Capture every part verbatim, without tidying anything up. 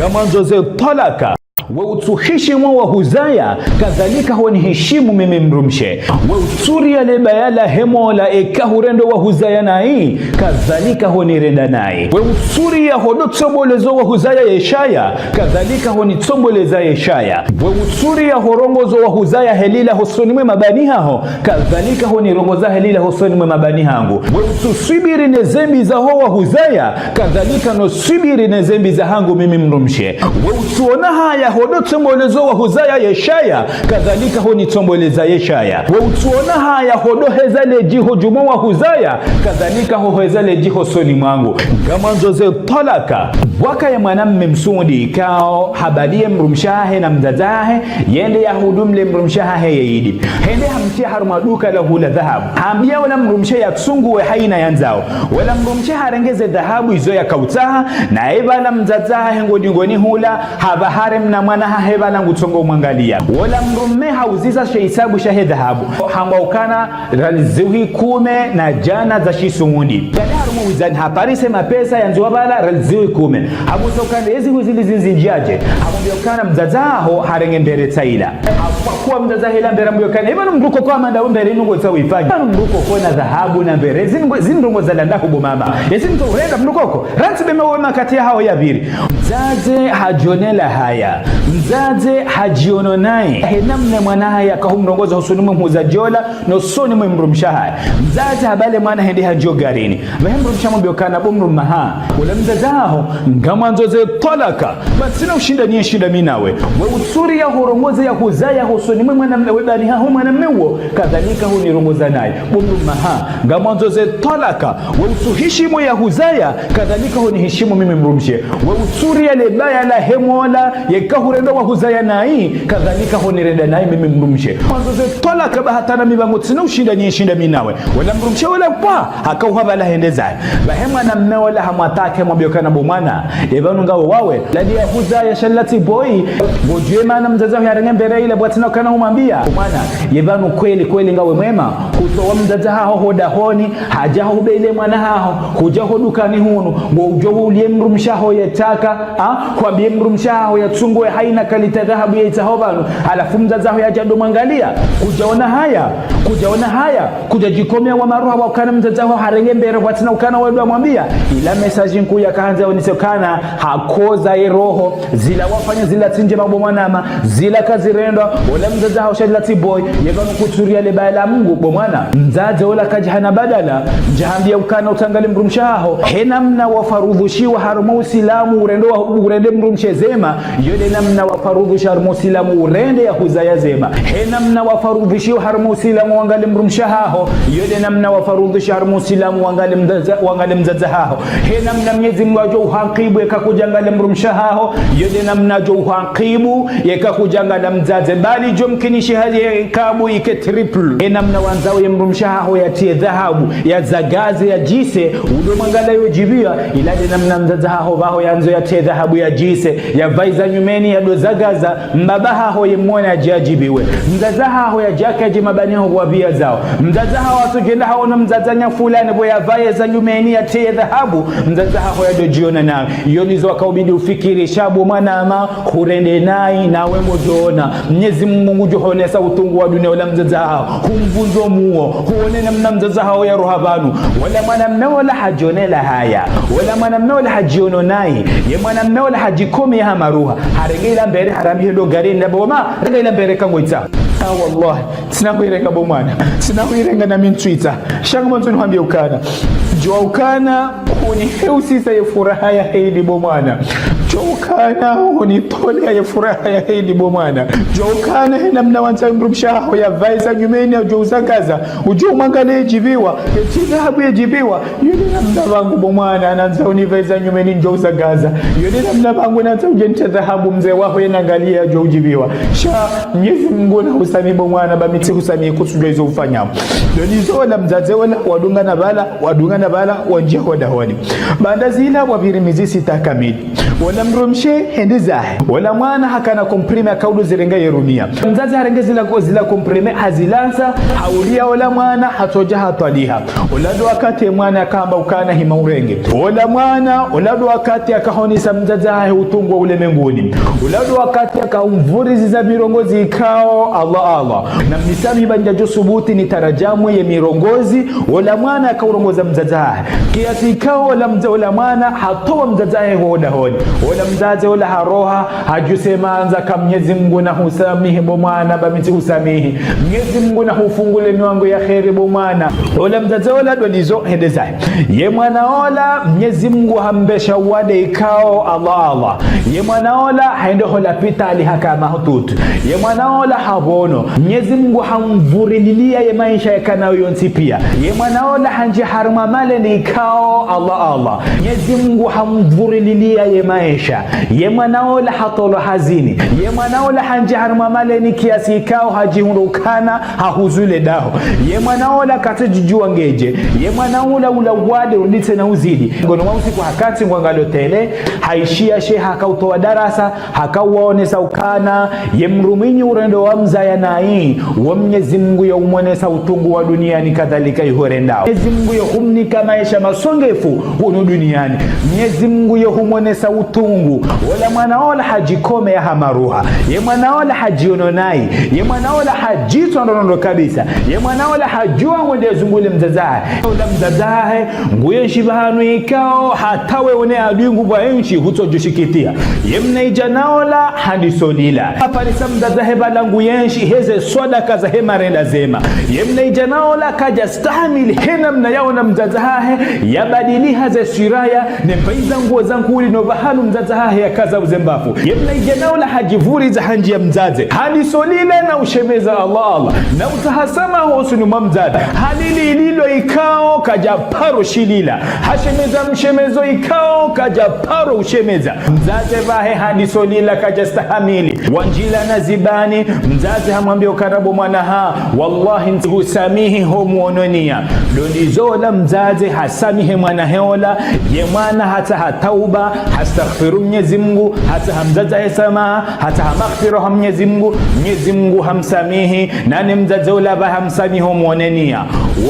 Ngamwandzo ze twalaka. We utsuhishimu wahuzaya, kadhalika honihishimu mimi mdrumshe. We utsuria le baya lahe mola eka hurenda wahuzaya nayi, kadhalika honirenda nayi. We utsuria hodo tsobolezo wahuzaya ye shaya, kadhalika honitsoboleza ye shaya. We utsuria horongozo wahuzaya he lila hosoni mwe mabani haho, kadhalika honirongoza he lila hosoni mwe mabani hangu. We utsuswibiri ne zembi zaho wahuzaya, kadhalika noswibiri ne zembi zahangu mimi mdrumshe. We utsuona haya hodo tsobolezo wahuzaya ye shaya, kadhalika honitsoboleza ye shaya. We utsuona haya hodo heza ledji ho djumwa wahuzaya, kadhalika hoheza ledji hosoni mwangu. Ngamwandzo ze twalaka. Pvwaka ye mwanamme msudi ikao habaliye mdrumshe hahe na mdzadze hahe, yende yahudumle mdrumshe hahe ye idi. Hende hamtria harumwa duka la hula dhahabu. Hambia ola mdrumshe yatsunguwe haina yandzao. Ola mdrumshe harenge ze dhahabu izo yakautsaha, naye pvala mdzadze hahe ngodingoni hula, hapvahare mna mwana hahe pvala ngutsongo mwangalia. Ola mdrumme hauziza she hisabu shahe dhahabu. Hamba ukana riali zihwi kume na djana za shisuudi. Yale harumwa wizani haparise mapesa yandzwa pvala riali zihwi kume. Habusa ukana ezi hwi zili zindji ndjiaje. Hamwambia ukana mdzadze haho harenge mbere tsaila. Hakuwa mdzadze hahe la mbere hambia ukana, eba no mdru koko amanda mbere inu ngotsaho ifanye. Eba no mdru koko na dhahabu na mbere. Zinu ngo-, zinu ndrongo za landa hubo mama. Ezi mdru urenda mdru koko. Rantsi bema we makati yahaho yapviri. Mdzadze hadjionela haya. Mdzadze hadjiono nayi. He namna mwana hahe yakahumrongoza hosoni mwe mhuza djola, nosoni mwe mdrumshe hahe. Mdzadze habale mwana hende hadjo garini. Pvahe mdrumshe hamwambia ukana bo mdrumme ha. Ola mdzadze haho, ngamwandzo ze twalaka. Ba ntsina ushinda niye shinda mi nawe. We utsuria horongoze yahuzaya hosoni mwe mwanamme we bani haho mwanamme wo. Kadhalika honirongoza nayi. Bo mdrumme ha. Ngamwandzo ze twalaka. We utsuhishimu yahuzaya, kadhalika honihishimu mimi mdrumshe. We utsuria le baya lahe mola, yeka hurenda wahuzaya nayi, kadhalika honirenda nayi mimi mdrumshe. Ngamwandzo ze twalaka ba hata na mi pvangu ntsina ushinda niye shinda mi nawe. Ola mdrumshe ola pvwa, hakauha pvala hende zahe. Pvahe mwanamme ola hamwatake hamwambia ukana bo mwana. Eba nunga wawe. Lali yahuzaya sha latsi boy. Ngodjuwe mana mdzadze haho yarenge mbere ila pvwatsina ukana humwambia. Bo mwana. Yeba nu kweli kweli ngawe mwema. Kutowa mdzadze haho hodahoni. Hadja hubele mwana haho, hudja hodukani hunu, ngo udjo ulie mdrumshe haho yetaka, ha? Kwambie mdrumshe haho yatsunguwe haina kalite dhahabu yaitsaho pvanu, halafu mdzadze haho yadja do mwangalia, kudjaona haya, kudjaona haya, kudjadjikomea wa maruha wa ukana mdzadze haho harenge mbere pvwatsina ukana wedo amwambia, ila message nkuu yakahandza yaonese ukana, hakoza ye roho, zila wafanya zila tsi ndjema bo mwanama, zila kazirendwa, ola mdzadze haho sha latsi boy, yeba nukutsuria le baya la Mungu, bo mwana, mdzadze ola kadjahana badala, ndjahambia ukana utsangalie mdrumshe haho, he namna wafarudhushiwa harumwa usilamu, urende wa, urende mdrumshe zema, yo nde namna wafarudhushiwa harumwa usilamu, urende yahuzaya zema, he namna wafarudhushiwa harumwa usilamu, wangalie mdrumshe haho, yo nde namna wafarudhushiwa harumwa usilamu, wangalie mdzadze, wangalie mdzadze haho, he namna Mnyezi Mungu adjo uhakibu yeka kudjangalia mdrumshe haho, yo nde namna adjo uhakibu yeka kudjangalia mdzadze. Bali djo mkinishiha ye ikabu ike triple. He namna wandzao ye mdrumshe haho yatrie dhahabu, yazagaze, yadjise, udo mwangalia yo djibiwa, ila nde namna mdzadze haho pvaho yandzo yatrie dhahabu yadjise, yapvae za nyumeni yado zagaza, mbaba haho ye mwana yadje yadjibiwe. Mdzadze haho yadjaka yadje mabani haho pvwa pvia zao. Mdzadze haho atsudjenda haono mdzadze nya fulani pvo yapvae za nyumeni yatrie dhahabu. Mdzadze haho yado djiona nawe. Yo ndizo wakaubidi ufikiri sha bo mwanama hurende nayi nawe ngodjoona. Mnyezi Mungu ngudjo honesa utungu wa dunia ola mdzadze haho. Humvundzo muo. Huone namna mdzadze haho yaroha pvanu. Ola mwanamme ola hadjionela haya. Ola mwanamme ola hadjiono nayi. Ye mwanamme ola hadjikomea ha maruha. Harenge ila mbere harambihe ndo garini na bo mwana. Renge ila mbere kangoitsaho. Ah, wallahi. Ntsina huirenga bo mwana. Ntsina huirenga na mi ntsuitsaha. Sha ngamwandzo nihwambie ukana. Djuwa ukana huniheusisa ye furaha yahe idi bo mwana. Djuwa ukana hunitolea ye furaha yahe idi bo mwana. Djuwa ukana he namna wandzao mdrumshe haho yapvae za nyumeni yadjo uzagaza. Udjo umwangalie yedjibiwa. Yetrie dhahabu yedjibiwa. Yo nde namna pvangu bo mwana, nandzao nipvae za nyumeni ndjo uzagaza. Yo nde namna pvangu nandzao udje nitrie dhahabu mze waho yenangalie yadjo udjibiwa. Sha, Mnyezi Mungu nahusamihi bo mwana, ba mi tsihusamihi kutsudjuwa izo ufanyao. Yo ndizo ola mdzadze ola, wadungana pvala, wadungana pvala, wandjia hodahoni. Baanda zila wapviri mezi sita kamili. Ola Mdrumshe hende zahe. Ola mwana hakana comprimé, haka udo zirenga yerumia. Mdzadze harenge zila ko-, zila comprimé, hazilantsa, hauria ola mwana, hatsodja hatwaliha. Ola ndo wakati ye mwana yakamba ukana hima urenge. Ola mwana, ola ndo wakati yakahonesa mdzadze hahe utungu wa ulemenguni. Ola ndo wakati yakahumvuriziza mirongozi ikao, Allah, Allah. Na mnisamihi ba ntsudjo subuti nitarajamu ye mirongozi, ola mwana yakaurongoza mdzadze hahe. Kiasi ikao ola mdza-, ola mwana hatowa mdzadze hahe ho dahoni. Ola mdzadze ola haroha, hadjuse mandza ka Mnyezi Mungu nahusamihi bo mwana, ba mi tsihusamihi. Mnyezi Mungu nahufungule milango ya kheri bo mwana. Ola mdzadze ola ndo ndizo hende zahe. Ye mwana ola, Mnyezi Mungu hambesha wade ikao, Allah, Allah. Ye mwana ola, hende ho lapitali haka mahututi. Ye mwana ola, hapvono. Mnyezi Mungu hamvurililia ye maesha yakanayo yontsi pia. Ye mwana ola, handji harumwa maleni ikao, Allah, Allah. Mnyezi Mungu hamvurililia ye maesha. Ye mwana ola, hatolwa hazini. Ye mwana ola, handji harumwa maleni kiasi ikao, hadjihundru ukana, hahuzu le daho. Ye mwana ola katsudjidjuwa ngedje. Ye mwana ola ula wade urudi tsena uzidi. Ngono wa usiku hakantsi ngwangalio télé, haishia sheha hakautowa darasa, hakauwaonesa ukana, ye mdru mwenye urendo wa mdzaya nayi, wo Mnyezi Mungu yo humonesa utungu wa duniani kadhalika iho rendao. Mnyezi Mungu yo humnika maesha masongefu hunu duniani. Mnyezi Mungu yo humonesa utungu. Ola mwana ola hadjikome ya hamaruha. Ye mwana ola hadjiono nayi. Ye mwana ola hadjitswa ndrondrondro kabisa. Ye mwana ola hadjuwa ngwende zungule mdzadze hahe. Ola mdzadze hahe, nguyenshi pvahanu ikao, hata we une adui ngupvo enshi, hutsodjoshikitia. Ye mnaidjana ola, handiso lila. Haparisa mdzadze hahe pvala nguyenshi, heze swadaka zahe marenda zema. Ye mnaidjana ola, kadja stahamili, he namna yaona mdzadze hahe, yabadiliha ze swura ya, ne mpaiza nguo za nkuli no pvahanu mdzadze hahe yakaza uze mbavu. Ye mnaidjana ola hadjivuriza handji ya mdzadze. Handiso lila na ushemeza Allah, Allah. Na utsaha samaha hosoni mwa mdzadze. Halili lilo ikao kadja paro shilila. Hashemeza mshemezo ikao kadja paro ushemeza. Mdzadze pvahe handiso lila kadja stahamili. Wandjilana zibani, mdzadze hamwambia ukana bo mwana ha, wallahi ntsihusamihi ho mwononia. Ndo ndizo ola mdzadze hasamihi mwana hahe ola, ye mwana hatsaha tauba, hastaghfiru Mnyezi Mungu, hatsaha mdzadze hahe samaha, hatsaha maghfira ha Mnyezi Mungu, Mnyezi Mungu hamsamihi, nane mdzadze ola pvahe hamsamihi ho mwononia.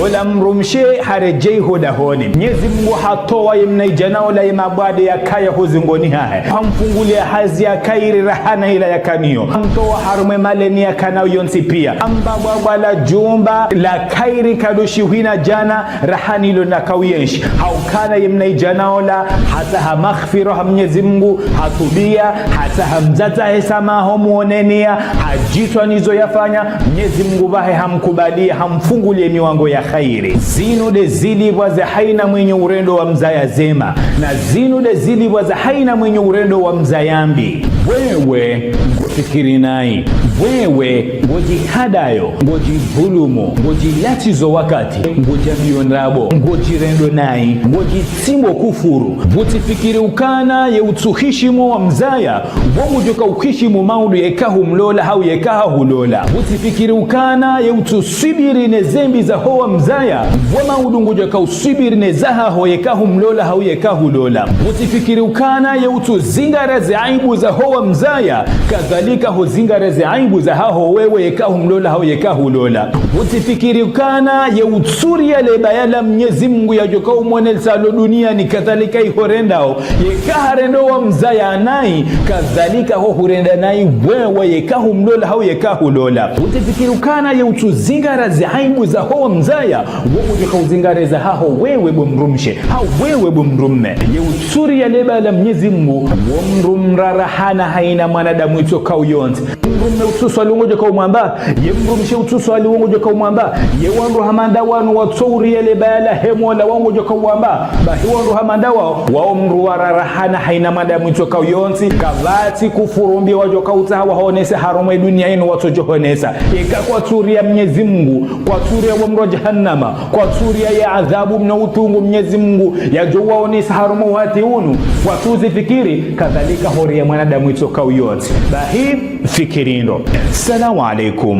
Ola mdrumshe haredjei ho dahoni. Mnyezi Mungu hatowa ye mnaidjana ola ye mabwade yakaya ho zingoni hahe. Hamfungulia hazi ya kheri rahana ila yakanayo. Hamtowa harumwa maleni yakanayo yontsi pia. Hamba bwabwa la djumba la kheri kadoshihwina djana rahana ilo nakauyenshi. Haukana ye mnaidjana ola, hatsaha maghfira ha Mnyezi Mungu, hatubia, hatsaha mdzadze hahe samaha ho mwononia, hadjitswa nizo yafanya, Mnyezi Mungu pvahe hamkubalia, hamfungulia milango ya kheri. Zinu nde zilipvwa za haina mwenye urendo wa mdzaya zema, na zinu nde zilipvwa za haina mwenye urendo wa mdzaya mbi. Wewe ngofikiri nayi, wewe ngodjihadayo, ngodjidhulumu, ngodjilatsizo wakati, ngodjambiyo ndrabo, ngodjirendo nayi, ngodjitsimbo kufuru. Pvutsifikiri ukana ye utsuhishimu wa mdzaya, pvo ngudjoka uhishimu maudu yeka humlola hau yeka hahulola. Pvutsifikiri ukana ye utsuswibiri ne zembi za ho wa mdzaya, pvo maudu ngudjoka uswibiri ne zahaho yeka humlola hau yeka hulola. Pvutsifikiri ukana ye utsuzingara ze aibu za ho wa mdzaya, kadhalika huzingara ze aibu zahaho wewe yeka humlola hau yeka hulola. Pvutsifikiri ukana ye utsuria le baya la Mnyezi Mungu yadjoka umonesa lo duniani kadhalika iho rendao, yeka harendo wa mdzaya nayi, kadhalika ho hurenda nayi wewe yeka humlola hau yeka hulola. Pvutsifikiri ukana ye utsuzingara ze aibu za ho wa mdzaya, wo ngudjoka uzingara zahaho wewe bo mdrumshe, hau wewe bo mdrume. Ye utsuria le baya la Mnyezi Mungu, wo mdru mrara hana haina mwanadamu itsokao yontsi. Mdrume utsuswali wo ngodjoka umwamba, ye mdrumshe utsuswali wo ngodjoka umwamba, ye wandru hama nda wanu watsouria le baya lahe Mola wo ngodjoka uwamba, bahi wandru hama nda wao, wao mdru warara hana haina mwanadamu itsokao yontsi, kapvatsi kufuru mbi wadjoka utsaha wahonese harumwa ye dunia inu watsodjohonesa. Yeka kwatsuria Mnyezi Mungu, kwatsuria wo mro wa jahannama, kwatsuria ye adhabu mna utungu Mnyezi Mungu yadjo waonesa harumwa uhayati unu, kwatsuzifikiri, kadhalika huria mwanadamu itsokao yontsi. Bahi, fikiri ndro. Salamu alaikum.